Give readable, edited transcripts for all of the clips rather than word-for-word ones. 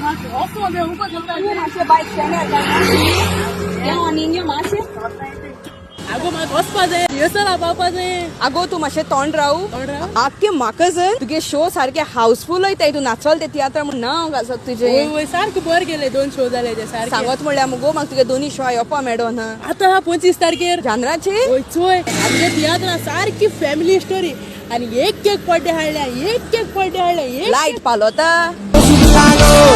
तूं मातशें बायक स्टँडार जाय आनी यो मातशें. आगो, म्हाका वचपा जाय, रिहर्सला पावपा जाय. आगो, तूं मातशें तोंड राव. तोंड राव? आख्खे म्हाका जर तुगे शो सारके हाऊसफूल वयताय. तूं नाचल ते तियात्र म्हूण नांव घालसत तुजें. वय वय, सारकें बरें गेले. दोन शो जाले ते सारके. सांगत म्हणल्यार मुगो, म्हाका तुगे दोनी शो येवपा मेळो ना. आतां 25 तारखेर. जानराचे. वय, चोय, आमच्या तियात्रां सारकी फॅमिली स्टोरी आनी एक एक पड्डे हाडल्या, एक एक पड्डे हाडल्या, एक लायट पालोता.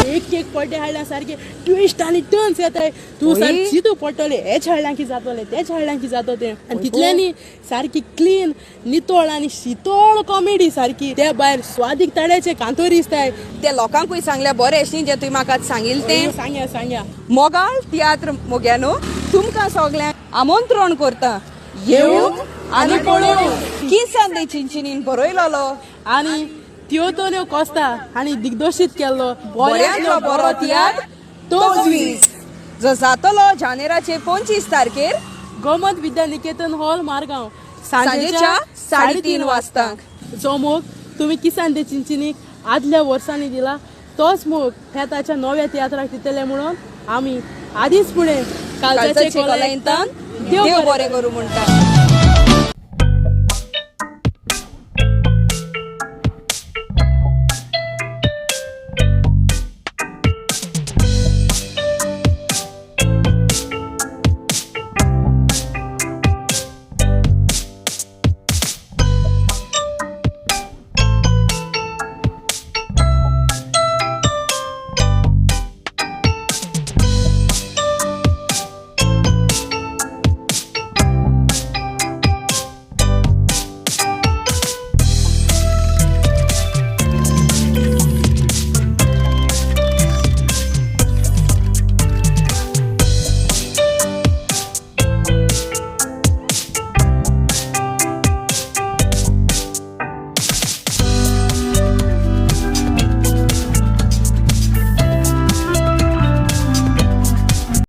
एक एक पड्डे हाडल्या, सारके ट्विस्ट आनी टर्न्स येताय. तूं ओय. सारकें चिंतू पडटलें, हेच हाडल्या की जातलें, तेच हाडल्या की जातो तें. आनी तितल्यांनी सारकी क्लीन, नितळ आनी शितळ कॉमेडी सारकी. त्या भायर स्वादीक ताड्याचे कांतोरी दिसताय. ते लोकांकूय सांगल्या बरें अशें जें तुवें म्हाका सांगिल्लें तें. सांग्या, सांग्या. मोगाळ तियात्र मोग्यानो, तुमकां सगल्यांक आमंत्रण करता येवंक आनी पळोवंक किसान दे चिंचिनीन बरयलोलो आनी तियोतोन्यो कोस्ता हांणी दिग्दर्शीत केल्लो बऱ्यांतलो बरो तियात्र तजवीज, जो जातलो जानेराचे 25 तारखेर गोमत विद्या निकेतन हॉल, मारगांव. सांजेच्या 3:30 वाजता. जो मोग तुमी किसान दे चिंचिनीक आदल्या वर्सांनी दिला, तोच मोग ह्या ताच्या नव्या तियात्राक दितले म्हणून आमी आदींच फुडें कालचे कालच्याचे कोलायंतान देव बरें करूं म्हणटा.